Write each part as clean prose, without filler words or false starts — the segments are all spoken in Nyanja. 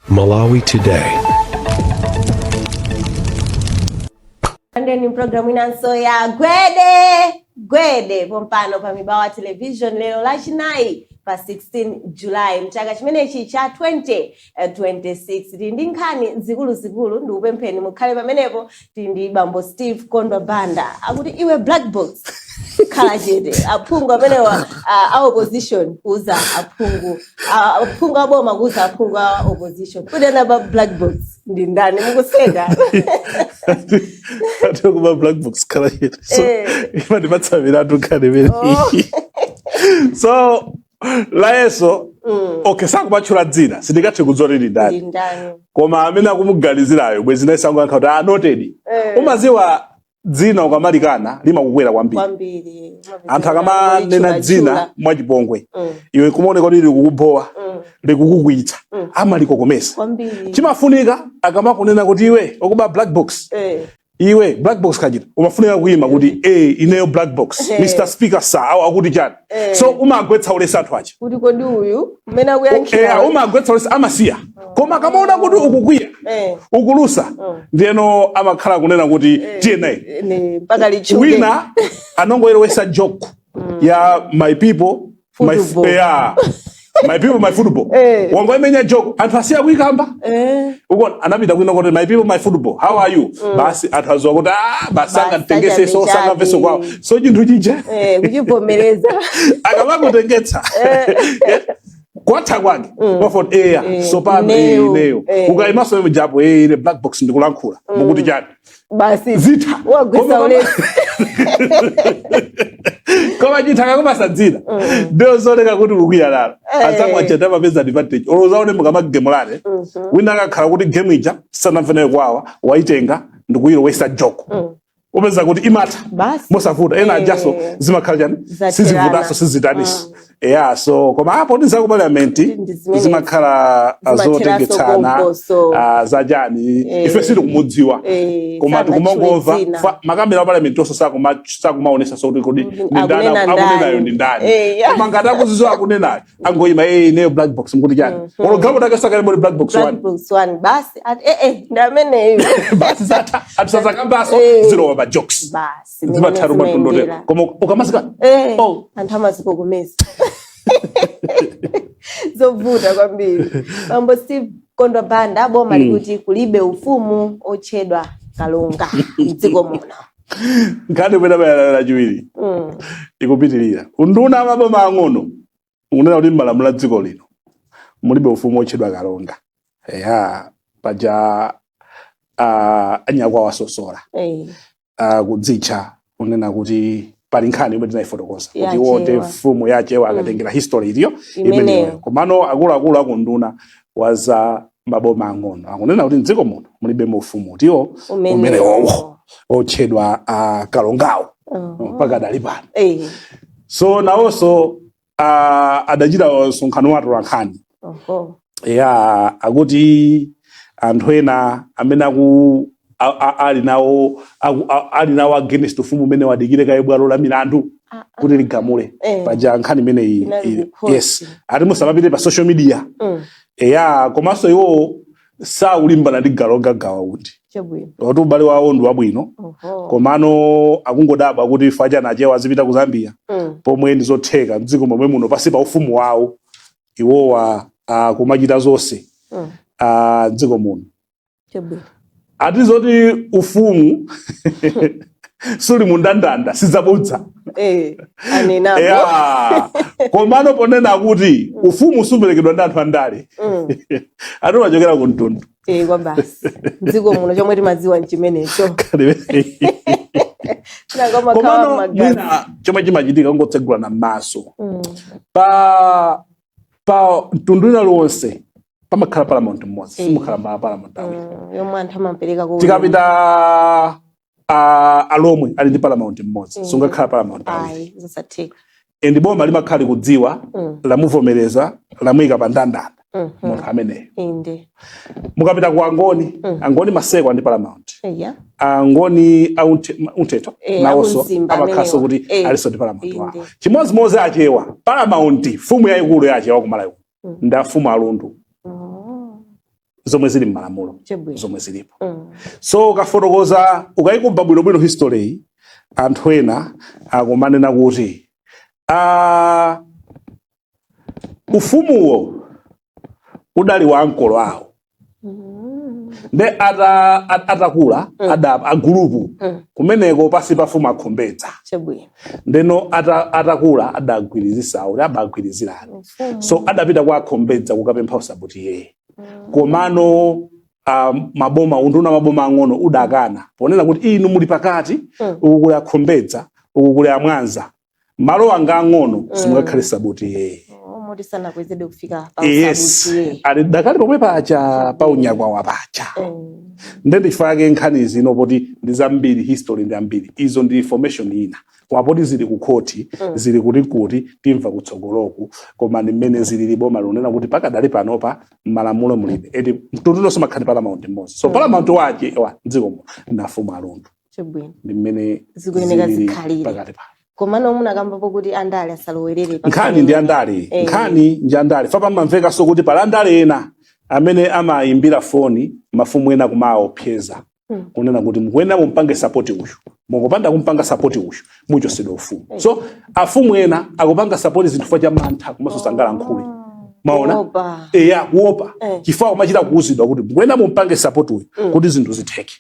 Malawi Today. Ndeni programu inanso ya Gwede Gwede pompano pa Mibawa Television lero Lachinayi pa 16 July mchaka chimenechi cha 2026. Tili ndi nkhani zikuluzikulu, ndikupempheni mukhale pamenepo. Tili ndi bambo Steve Kondwa Banda, akuti iwe black box khala chete. Aphungu amenewa a opposition kuuza aphungu aphungu aboma kuuza aphungu a opposition kuti anaba black box ndi ndani? Mukuseka. Ati kuba black box khala chete, so imandipatsa milandu nkhani imene. So layeso, okay, sakumatchula dzina, sindingathe kudziwa kuti ndi ndani. Ndi ndani? Koma amene akumuganizirayo bwezi naye sangoyankha kuti, "Ah, noted." Umaziwa dzina ukamalikana limakukwera kwambiri. Kwambiri. Anthu akamanena dzina mwachipongwe, iwe kumaoneka kuti likukubowa, likukukwitsa, amalikokomesa. Chimafunika akamakunena kuti iwe ukuba black box, iwe black box kachita, umafunika kuyima kuti, "Eh, ineyo black box, Mr Speaker sir, awo akuti chani?" So umagwetsa ulesi anthu aja. Kuti kodi uyu mmene akuyankhira? Umagwetsa ulesi, amasiya. Koma akamaona kuti ukukwiya, ukulusa, ndiyeno amakhala kunena kuti tiye naye. Ne, mpaka lichuke. Wina anongoyerowesa joke ya my people my, Football. Yeah, my people my football. Wangoimenya joke, anthu asiya kuikamba. Ukona anapita kwina kuti my people my football, how are you? Basi, anthu aziwa kuti, ah, basi, Basi, anganditengese so achabe sangamveso chabe. kwawo, so chinthu chija kuchivomereza. Akamakutengetsa kwatha kwake wafot eya, so pano ineyo, ineyo ukayimaso ime japo, ine black box ndikulankhula, mukuti chani? Basi. Zitha. Wagwisa ulesi. Koma chinthu akakupasa dzina, ndiyo zooneka kuti ukuyalala. Anzako aja amapeza advantage. Olo uzaone mukamagemulane, wina akakhala kuti game ija sanamvenayo kwawa, waitenga ndikuyilowesa joke, upeza kuti imatha Basi. mosavuta. Ena ajaso zimakhala chani? Zaterana. Sizivutaso, sizitaniso. Yeah, so koma apo ndi zaku parliament Ndi zimenezi. zimakhala Zimatheraso zotengetsana. konkoso. Zachani, ife sitikumudziwa, koma sangatchule tikumangomva dzina. Makamera a parliament onso sakumaonesa so kuti kodi ndi ndani akunena akunenayo ndani. ndi ndani. Yeah. Koma ngati akuzizo akunenayo, angoyima, ineyo black box, mukuti chani? Olo galimoto ake sakalemboli black box Black one. box one basi, ati eh ndi ameneyo. Basi, zatha, anthu sazakambaso. Zilowa pa jokes. Basi. Zimatha rumatundotero. Zimayendera. Koma ukamasika oh. Anthu amazikokomeza, zovuta kwambiri. Bambo Steve Kondwa Banda, boma likuti kulibe ufumu otchedwa Kalonga mdziko muno. Nkhani kwena mayalala Lachiwiri ikupitirira. Unduna amaboma ang'ono ukunena kuti m'malamulo a dziko lino mulibe ufumu otchedwa Kalonga. Eya, paja anyakwawa asosola kudzitcha kunena kuti pali nkhani yomwe tinayifotokoza kuti Yachewa. iwo ndi mfumu yachewa, akatengera history iliyo Imeneyo. imeneyo. Komano akuluakulu akunduna waza maboma ang'ono akunena kuti mdziko muno mulibe ufumu utiwo umenewo. Umenewowo otchedwa kalongawo mpaka dali pano. So nawonso adachita msonkhano wa atolankhani. Ya, akuti anthu ena amene aku ali nawo ali nawo against ufumu umene wadikire kaye bwalo la milandu kuti ligamule. Paja nkhani imeneyi Inali ku court. Yes, ati musamapite pa social media. Eya, komanso iwo sakulimbana ndi Kalonga Gawa Undi kuti ubale wawo ndi wabwino. Komano akungodabwa kuti fachana achewa azipita ku Zambia pomwe ndi zotheka mdziko momwe muno pasi pa ufumu wawo iwowa kumachita zonse mdziko muno. Ati zoti ufumu suli mundandanda sizabodza. Anenapo. Yeah. Komano ponena kuti ufumu superekedwa ndi anthu andale, ati wachokera ku mtundu. Kwa basi, mdziko muno chomwe timadziwa nchimenecho. Komano mwina chomwe chimachitika kungotsegulana m'maso. Pa mtundu wina liwonse pamakhala paramount mmodzi, simukhala ma paramount awiri. Yomwe anthu amapereka ku Tikapita Alomwe ali ndi paramount mmodzi, sungakhala paramount awiri. Ayi, zosatheka. And boma limakhala likudziwa, lamuvomereza, lamuyika pa ndandanda munthu ameneyo. Mukapita ku Angoni, Angoni Maseko ndi paramount. Angoni Unteto nawonso akumzimba amakhalanso amenewa. kuti alinso ndi paramount wawo. Chimodzimodzi achewa, paramount, mfumu yayikulu ya achewa kumalawi ndi afumu Alundu. Zomwe zili m'malamulo, zomwe zilipo. So ukafotokoza, ukayikumba bwinobwino history iyi, anthu ena akumanena kuti ufumuwo udali wa ankolo awo. Nde atakula ada agulupu kumeneko pasi pafumu akhombedza. Ndeno atakula adagwirizisa kuti abagwirizirana. So adapita kwa akhombedza kukapempha usabutiye. Komano maboma, unduna maboma ang'ono udakana ponena kuti inu muli pakati, uku kuli akhombedza, uku kuli amwanza, malo anga ang'ono, simungakhale sabutiye. Oh, moti sanakwezedwe kufika pa Yes. usabutiye. Ali dakali pomwe pacha pa unyakwawa pacha. Nde ndifake nkhani zino poti ndi zambiri, history ndi ambiri, izo ndi information ina, koma poti zili ku khoti, zili kuti kuti timva kutsogoloku. Koma ndi mmene zilili. Boma lunena kuti pakadali panopa m'malamulo mulibe eti mtundu nonse makhali paramount mmodzi, so paramount wache wa mdziko muno nafumu alundu. Ndi mmene Zikuyeneka zilili zikhalire. pakati pano. Komano munakambapo kuti andale asalowerere pa Nkhani ndi andale. Nkhani ndi andale fa pamamvekanso kuti pali andale ena amene amayimbira foni mafumu ena kumaopseza, kunena kuti mukuyenera mumpange support uyu, mukupanda kumpanga support uyu muchosedwa ufumu. So afumu ena akupanga support zinthu fa cha mantha komanso sangalankhule. Maona? Kuopa. Eya, kuopa, chifukwa kumachita kuuzidwa kuti mukuyenera mumpange support uyu kuti zinthu zitheke,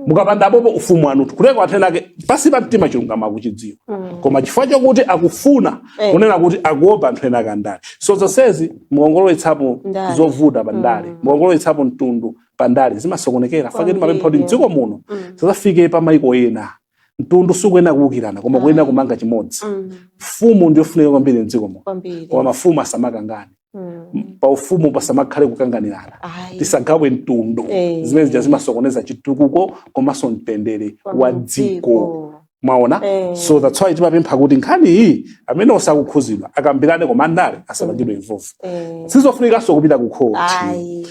mukapanda apopo ufumu wanutu kuleka. Anthu ena ake pasi pa mtima chilungamo akuchidziwa, koma chifukwa chokuti akufuna kunena kuti akuopa anthu ena akandale. So zonsezi mukongolowetsapo Ndale. zovuta pa ndale, mukongolowetsapo mtundu pa ndale, zimasokonekera. Fake timapempha kuti mdziko muno sazafike pa maiko ena. Mtundu sikuyenera kuwukirana, koma kuyenera kumanga chimodzi. Mfumu ndiyofunika kwambiri mdziko muno, koma mafumu asamakangane. Pa ufumu pasamakhale kukanganirana. Ayi. Tisagawe mtundu. Zimene zija zimasokoneza chitukuko komanso mtendere wa dziko. Mwaona? So that's why timapempha kuti nkhani iyi amene osakukhuzidwa akambirane, koma andale asapangidwe involve. Sizofunikanso kupita ku court. Ayi.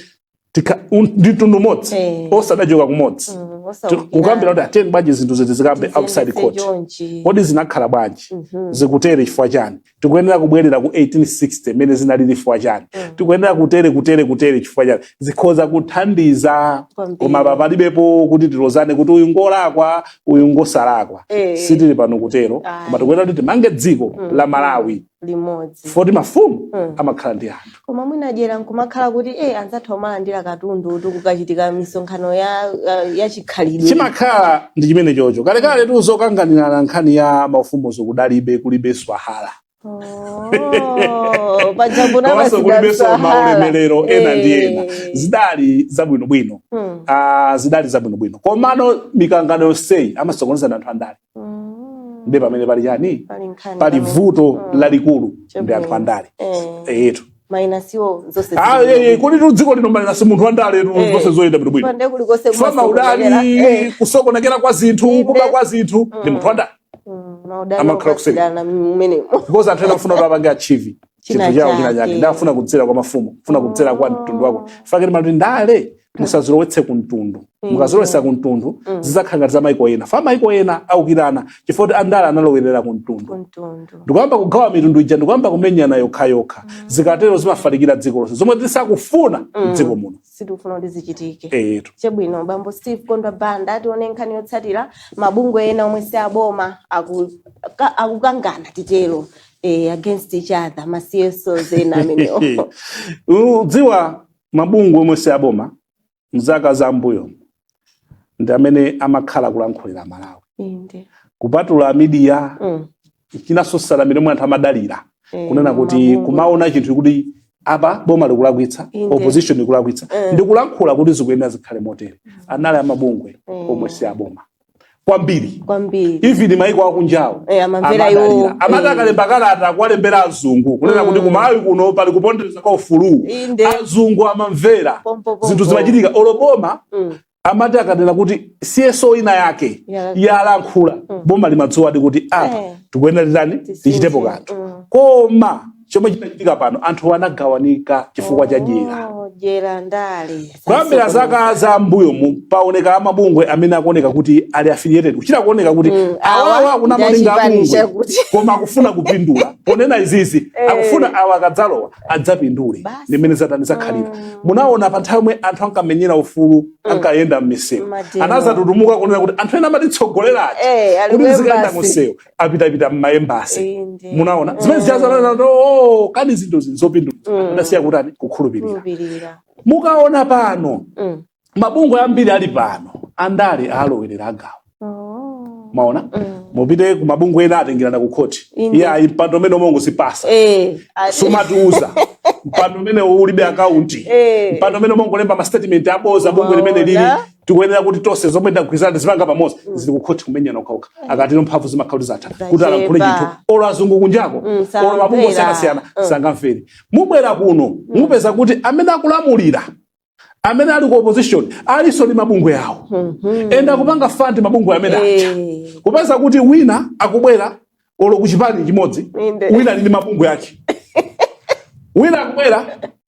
Ndi mtundu umodzi, osadachoka kumodzi. Kukambira kuti ateni bwanji zinthu ziti zikambe outside court. Chonchi. Kodi zinakhala bwanji? Zikutere chifukwa chani? Tikuyenera kubwerera ku 1860 mene zinalili chifukwa chani? Tikuyenera kutere, kutere, kutere chifukwa chani? Zikhoza kuthandiza. Koma apa palibepo kuti tilozane kuti uyu ngolakwa, uyu ngosalakwa. Sitili pano kutero. Ayi. Koma tikuyenera kuti timange dziko la Malawi limodzi. Foti mafumu amakhala ndi anthu. Koma mwina dyera nkumakhala kuti anzathu amalandira katundu tikukachitika misonkhano ya chikhalidwe. Chimakhala ndi chimene chocho. Kalekale tuzokanganirana nkhani ya maufumuzo kudalibe, kulibe swahala. Oh, paja komanso kulibenso maulemerero ena ndi ena. Zidali zabwinobwino. Ah, zidali zabwinobwino, komano mikangano yonseyi amasokoneza anthu andale. Ndi pamene pali chani? Pali nkhani Pali pamene. vuto lalikulu ndi anthu andale. Etu. Minus-iwo zonse Ah, zili kuli tu dziko lino minus munthu wandale tu, zonse zoyenda bwinobwino. Pande kulikonse Chifukwa maudani, kumasokonekera. Kusokonekera kwa zinthu, kuba kwa zinthu ndi munthu wandale. Maudani Amakhala kuseri. opatsirana mmenemo. Because anthu ena afuna kuti apange achieve China chinthu chawo china chake. chake, ndafuna kudzera kwa mafumu, funa kudzera kwa mtundu wako. Fake timati ndale musazilowetse ku mtundu. Mukazilowetsa ku mtundu zidzakhala ngati za maiko ena. Fa maiko ena aukirana chifukwa kuti andale analowerera ku mtundu. Kumtundu. Ndikuyamba kugawa mitundu ija, ndikuyamba kumenyana yokhayokha. Zikatero zimafalikira dziko lonse, zomwe tisakufuna mdziko muno. Sitikufuna kuti zichitike. Etu. Chabwino, bambo Steve Kondwa Banda, tione nkhani yotsatira. Mabungwe ena omwe si aboma akukangana titero, against each other, ma CSOs ena amenewo. Udziwa, mabungwe omwe si aboma mzaka za mbuyo ndi amene amakhala kulankhulira Malawi. Kupatula media, chinanso salamire omwe anthu amadalira kunena kuti mabungwe. Kumaona chinthu kuti apa boma likulakwitsa, opposition ikulakwitsa, ndikulankhula kuti zikuyenera zikhale motere, anali amabungwe omwe si aboma kwambiri. Kwambiri. Even maiko akunjawo Amamvera iwo. amadalira. Amati akalemba kalata kuwalembera azungu kunena kuti kuMalawi kuno pali kupondereza kwa ufulu, azungu amamvera. Pompo, pompo. Zinthu zimachitika oloboma. Amati akanena kuti CSO ina yake yalankhula, boma limadziwadi kuti apa tikuyenera titani, Tisinthe. tichitepo kanthu. Koma Chomwe chinachitika pano, anthu anagawanika chifukwa cha dyera. Oh, dyera, ndale. Kuyambira zaka za mbuyo paoneka amabungwe amene akuoneka kuti ali affiliated, kuchita kuoneka kuti awawa awa akunamalinga ndi achipani abungwe chakuti. Koma akufuna kupindula. Ponena izizi, akufuna awa akadzalowa adzapindule. Basi. Ndimene zatani zakhalira. Munaona pa nthawi yomwe anthu ankamenyera ufulu, ankayenda m'misewu, Mademo. anazatutumuka kunena kuti anthu ena amatitsogolerachi Ali kuti ku zikayenda embassy. munsewu, apitapita m'ma embassy. Inde. Munaona zimene zichazanana, oh, kani zinthu zopindula, adasiya kutani? Kukhulupirira. Kukhulupirira. Mukaona pano, mabungwe ambiri ali pano andale alowerera agawo. Maona, mupite ku mabungwe ena, atengerana ku khoti. Inde. Iye ayi, mpando umene umongo sipasa, sumatiuza mpando umene ulibe akaunti, mpando umene umongolemba ma statement aboza. Bungwe limene lili Maona. tikuyenera kuti tonse zomwe ndagwirizana tizipanga pamodzi, zili ku khoti kumenyana okhaokha. Akatero mphamvu zimakhala kuti zatha kuti alankhule chinthu, olo azungu kunjako, olo mabungwe samvera. osiyanasiyana sangamvere. Mubwera kuno, mupeza kuti amene akulamulira, amene ali ku opposition, alinso ndi mabungwe awo, enda akupanga fund mabungwe amene aja. Kupeza kuti wina akubwera olo kuchipani chimodzi, wina ali ndi mabungwe ake, wina akubwera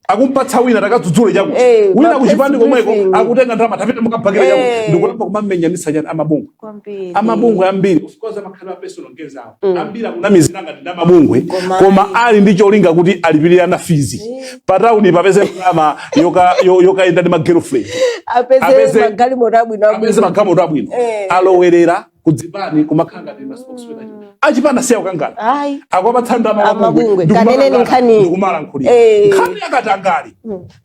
akumpatsa wina, takadzudzule chakuti, wina ma kuchipani press komweko briefing. Akutenga ndalama, tapita mukabhakira chakuti. Ndikulamba kumamenyanitsa chani? Amabungwe. Kwambiri. Amabungwe ambiri, of course, amakhala personal gains awo. Ambiri akunamizira ngati ndi amabungwe, Koma koma ali ndi cholinga kuti alipirira fees patauni, papeze ndalama yokayenda ndi ma girlfriend, apeze magalimoto abwino. Apeze magalimoto abwino. Alowerera kudzipani, kumakhala ngati ma spokesman achipani, asiya kukangana, Ayi. akwapatsa ndalama Amabungwe. Kaneneni nkhani. Ndikumalankhulira nkhani yakatangale,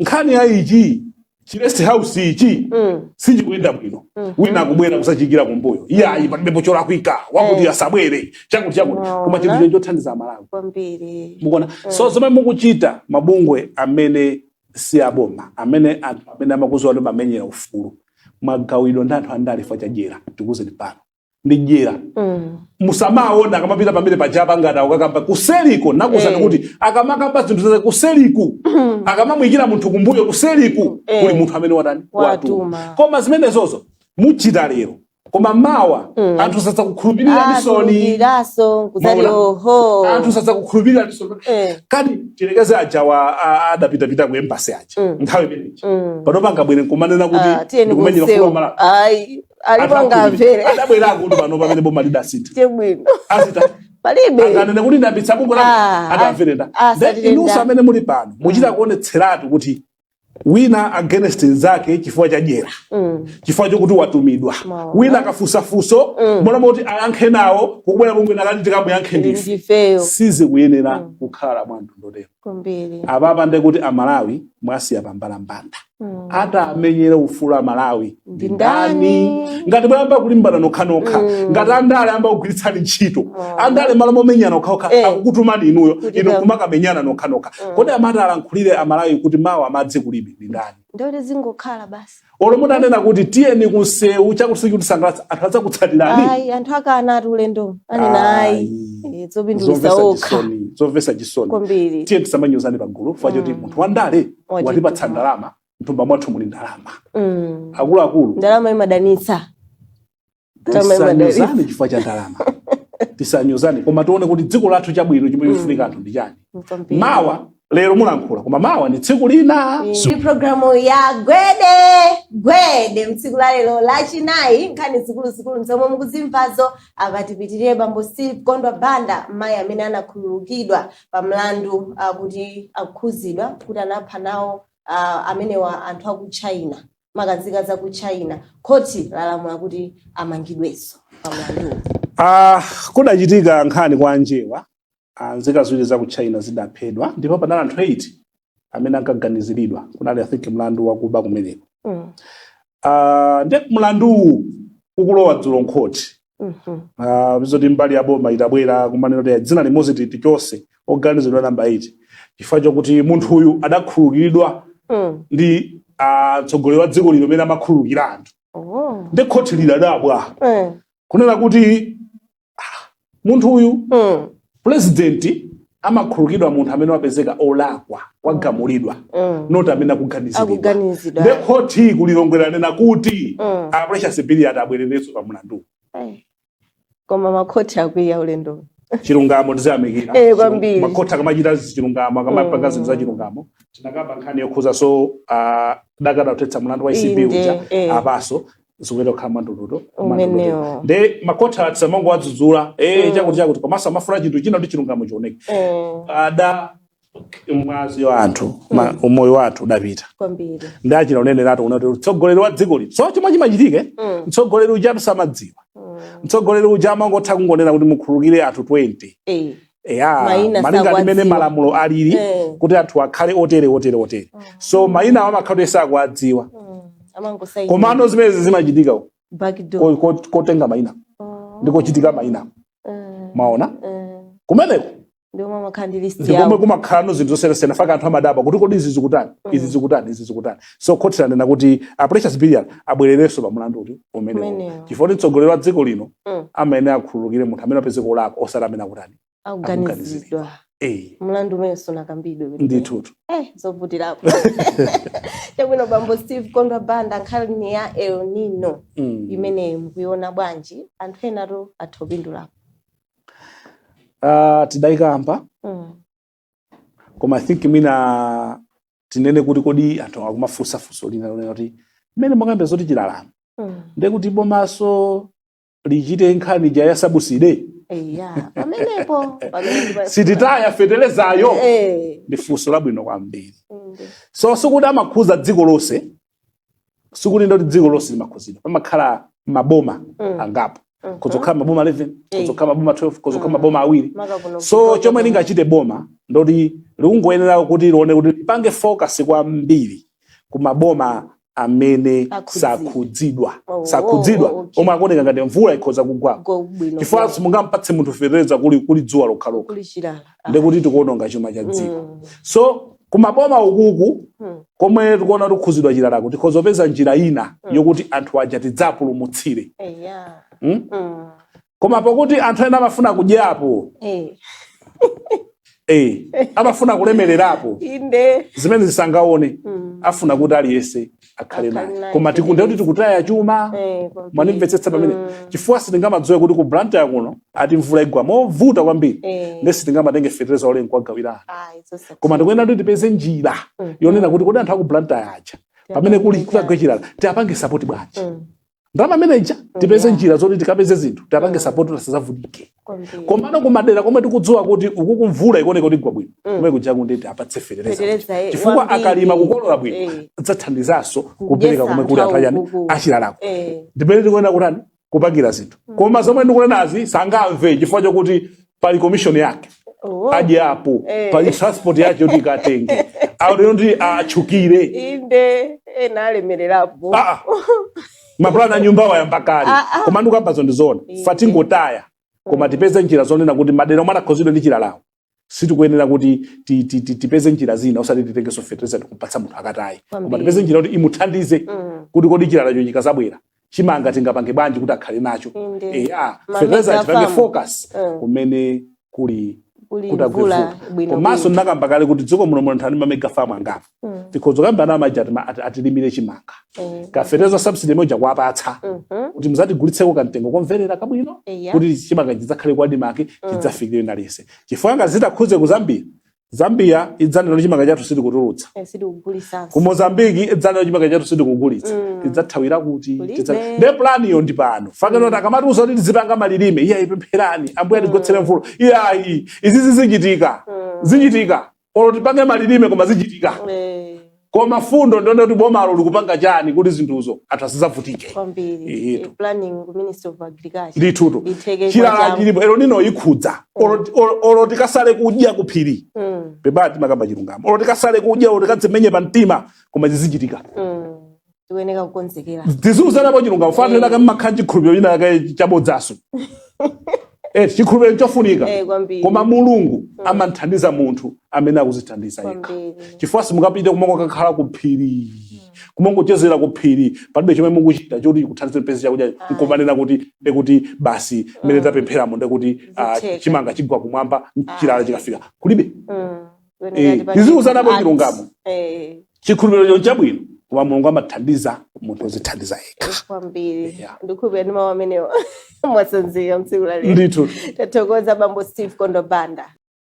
nkhani ya ichi chi rest house ichi sichikuyenda bwino, wina akubwera kusachikira kumbuyo, iye ayi, palibepo cholakwika, wakuti asabwere, chakuti chakuti, koma chinthu chene chothandiza Amalawi. Kwambiri. Mukuona? So zomwe mukuchita mabungwe amene si aboma, amene anthu amene amakuziwa ndi mamenyera ufulu, mwagawidwa ndi anthu andale chifukwa cha dyera. Tikuwuzeni pano, ndi dyera. Musamaona akamapita pamene pajapa ngati akakamba kuseliko. Nakuwuzani kuti akamakamba zinthu zaze kuseliku, akamamuyikira munthu kumbuyo kuseliku, kuli munthu amene watani? Watuma. Koma zimenezozo muchita lero, koma mawa anthu sadzakukhulupirira nisoni. Khulupiriraso kuzati Maona? oho. Anthu sadzakukhulupirira nisoni. Kati tilekeze ajawa adapitapita ku embassy aja nthawi imeneyi, pano pangabwere nkumanena kuti Ah, tiyeni ndikumenyera kunsewu. ufulu wa Malawi. Ayi, alipo angamvere. Adabwerako kuti pano pamene boma lidasintha Chebwino. azita Palibe. Anganene kuti ndambitsa bungwe lako, atamvere nda? Ah, Then satire inunso nda. amene muli pano muchita kuonetseratu kuti wina against nzake chifukwa cha dyera, chifukwa chokuti watumidwa. Maona. Wina akafunsafunso, mona moti ayankhe nawo, kukubwera bungwe nakati tikamuyankhe ndife. Ndifeyo. Sizikuyenera kukhala mwa mtundotero. Kwambiri. Apapa ndekuti Amalawi mwasiya pambalambanda. Atamenyera ufulu Amalawi ndi ndani? Ngati mwayamba kulimbana nokhanokha, ngati andale amba kugwiritsani ntchito, andale malo momenyana okhaokha, akukutumani inuyo, Kuti inu kumakamenyana nokhanokha, kodi amati alankhulire Amalawi kuti mawa amadzi kulibe ndi ndani? Ndoti zingokhala basi. Olo mutanena kuti tiyeni kunsewu, chakuti sichikutisangalatsa, anthu adzakutsatiraani? Ayi, anthu akana ati ulendo anena ayi. Ayi. Zopindulitsa Zomvetsa okha. chisoni, zomvetsa chisoni. Kwambiri. Tiye tisamanyozane pagulu chifukwa choti munthu wandale Watituma. watipatsa ndalama, mthumba mwathu muli ndalama. Akuluakulu, Ndalama imadanitsa. Ndalama imadanitsa. Tisanyozane chifukwa cha ndalama, tisanyozane, koma tione kuti dziko lathu chabwino chomwe chikufunika anthu ndi chani. Kwambiri. Mawa, lero mulankhula, koma mawa ndi tsiku lina. Ndi programu ya Gwede Gwede mtsiku la lero Lachinayi. Nkhani zikuluzikulu nzomwe mukuzimvazo apa. Tipitirire. Bambo Steve Kondwa Banda, mayi amene anakhululukidwa pa mlandu kuti akukhuzidwa kuti anapha nawo amenewa anthu aku China, makanzika za ku China, khoti lalamula kuti amangidwenso pa mlanduwu. Ah, kudachitika nkhani kwa Njewa, nzika ziwiri za ku China zidaphedwa ndipo panali anthu 8 amene ankaganiziridwa. Kunali, I think, mlandu wakuba kumeneko. Ndi mlanduwu ukulowa dzulo nkhoti. Zoti mbali ya boma itabwera kumanena kuti dzina limodzi tichose, oganizidwa namba 8, chifukwa chokuti munthu uyu adakhululukidwa ndi mtsogoleri wa dziko lino amene amakhululukira anthu. Ndi khoti lidadabwa kunena kuti munthu uyu, president amakhululukidwa munthu amene wapezeka olakwa, wagamulidwa, not amene akuganiziridwa. Akuganizidwa. Ndi khoti ku Lilongwe lanena kuti a Precious Billiard abwererenso pa mlandu. Koma makhoti akwiya ulendo. Chilungamo tiziyamikira. Eh, kwambiri. Makhoti akamachita chilungamo, akamapanga zinthu za chilungamo. Tinakamba nkhani yokhuza so dakada kuthetsa mlandu wa ACB Inde, uja. Apaso zikuita kukhala mwandududo. Umenewo. Nde makhoti atisamango wadzudzula chakuti chakuti, komanso amafuna chinthu china kuti chilungamo chioneke. Ada mwazi wa anthu, umoyo wa anthu udapita. Kwambiri. Ndi achina uneneratu unati mtsogoleri wa dziko lino, so chomwe chimachitike, mtsogoleri uja samadziwa. Mtsogoleri uja amangotha kungonena kuti mukhululukire anthu 20. Eya. Mayina malinga ndi mmene sakuwadziwa. malamulo alili kuti anthu akhale otere, otere, otere. So mayina awo amakhala kuti sakuwadziwa. Amangosaini. Komano zimenezi zimachitika Back door. Kotenga mayina ndikochitika mayina. Maona kumeneko Ndiwo amakhala ndi list ndikomwe yawo. kumakhala zinthu zosiyanasiyana. Faka anthu amadabwa kuti kodi izi zikutani, izi zikutani, izi zikutani. So khoti lanena kuti a Precious Billion abwererenso pa mlandu uti umenewo, Umenewo. chifukwa kuti mtsogoleri wa dziko lino amayenera akhululukire munthu amene apeze kolakwa, osati amene akutani? Akuganizidwa. Mlandu umene sunakambidwe kuti Ndithutu. Zovutirapo. Chabwino, bambo Steve Kondwa Banda, nkhani ya El Nino imene mukuiona bwanji? Anthu enatu atha kupindulapo. Tidayikamba, koma I think mina tinene kuti kodi anthu akumafunsa funso lina lonena kuti mmene mwakambe zoti chilalamo, ndekuti bomaso lichite nkhani ija ya subsidy? Eya, pamenepo pamene Sititaya fetelezayo? Ndi funso labwino kwambiri. So sikuti amakhuza dziko lonse, sikuti ndoti dziko lonse limakhuzidwa. Pamakhala maboma angapo. Kuzokhala maboma 11, kuzokhala maboma 12, kuzokhala maboma awiri. Maka kuno So kutoka chomwe kuno. lingachite boma ndoti likungoyenera kuti lione kuti lipange focus kwambiri ku maboma amene Akhudzidwa. sakhudzidwa, Oh, sakhudzidwa, oh, okay. omwe akuoneka ngati mvula ikhoza kugwa. Go bwino. Chifukwa simungampatse munthu fetereza kuli dzuwa lokhalokha. Kuli chilala. Ndekuti tikuononga chuma cha dziko. So kumaboma ukuku komwe tikuona kuti kukhuzidwa chilalako, tikhoza kupeza njira ina yokuti anthu aja tidzapulumutsire. Koma pakuti anthu ena amafuna kudyapo, amafuna kulemererapo, zimene zisangaone, afuna kuti aliyense akhale Akhale naye. naye. Koma tikunde kuti tikutaya chuma. Kwambiri. Mwanimvetsetsa pamene? Chifukwa sitingamadziwe kuti ku Blantyre kuno ati mvula igwa movuta kwambiri, nde sitingamatenge fetereza ole nkuwagawira anthu. Ah, it's Koma ndikuyenera kuti tipeze njira yonena kuti kodi anthu aku Blantyre aja pamene kuli kutagwe chilala tiapange support bwanji? Ndalama manager, tipeze njira zoti tikapeze zinthu, tiapange support kuti asazavutike. Komano kumadera komwe tikudziwa kuti uku kumvula ikuoneka kuti igwa bwino, kumwe kuja kundi apatse fetereza, Fetereza, chifukwa wambiri. akalima kukolola bwino, adzathandizanso kupereka komwe kuli anthu achani? Ukuku. Achilalako. Ndimene tikuyenera kutani, kupangira zinthu. Koma zomwe ndikunenazi sangamve chifukwa chokuti pali commission yake adyapo, pali transport yake yoti ikatenge ayo ndi atchukire. Inde, ena alemererapo. Ah, ah. Mapulani a nyumba wayamba kale. Ah, ah. Koma ndikukambazo ndizoona. Fatingotaya, koma tipeze njira zonena kuti madera omwe anakhuzidwa ndi chilalawo sitikuyenera kuti tipeze njira zina, osati titengenso fetereza tikupatsa munthu akatayi, koma tipeze njira kuti imuthandize kuti kodi chilalacho chikazabwera chimanga tingapange bwanji kuti akhale nacho. Eya. Ma Fetereza mega tipange farm. focus kumene kuli Kuli kuti agwe mvula mvula. bwino Komanso bwino. ndinakamba kale kuti dziko muno muno anthu ali ma mega farm angapo. Tikhoza kamba na amaji atilimire chimanga, kafetereza subsidy imodzi kuwapatsa kuti muzatigulitseko kamtengo komverera kabwino, kuti chimanga chidzakhale kwa ADMARC, chidzafikire nalese, chifukwa ngati zitakhuze ku Zambia, Zambia idzanena chimanga chathu sitikutulutsa. Sitikugulisanso. Ku Mozambiki idzanena chimanga chathu sitikugulitsa. Tidzathawira kuti? Kulibe. Nde plan iyo ndi pano fakeno akamatiuza kuti tizipanga malilime, iye ayipempherani ambuye atigotsere mvula, iyayi, izizi zichitika, zichitika olo tipange malilime, koma zichitika. Koma fundo ndione kuti bomalo likupanga chani kuti zinthuzo anthu asadzavutike. Kwambiri. Iyetu. Planning ku Ministry of Agriculture Ndithutu. Itheke Chilala kwa chilipo, El Nino ikhudza. Olo tikasale kudya kuphiri, pepati makamba chilungamo, olo tikasale kudya, olo tikadzimenye pa mtima, koma zizichitika. Tikuyeneka kukonzekera. Tiziuzanapo chilungamo. Fanira kammakhala chikhulupiriro china kake chabodzaso. Chikhulupiriro chofunika, Kwambiri. koma Mulungu amanthandiza munthu amene akuzithandiza yekha, chifukwa simungapite kumangokakhala ku phiri, kumangochezera ku phiri, palibe chomwe mukuchita choti chikuthandize mpezi chakudya, nkumanena kuti ndekuti basi mmene tapempheramo ndekuti Zitheka. chimanga chigwa kumwamba chilala chikafika. Kulibe. Kuyeneka tipange Tiziuzanapo art. chilungamo. Chikhulupiriro chabwino. Koma Mulungu amathandiza munthu ozithandiza yekha. Kwambiri. Yeah. Ndikhulupirira ndi mawu amenewo mwatsanzika mtsiku la lero. Ndithu. Tathokoza, Bambo Steve Kondobanda.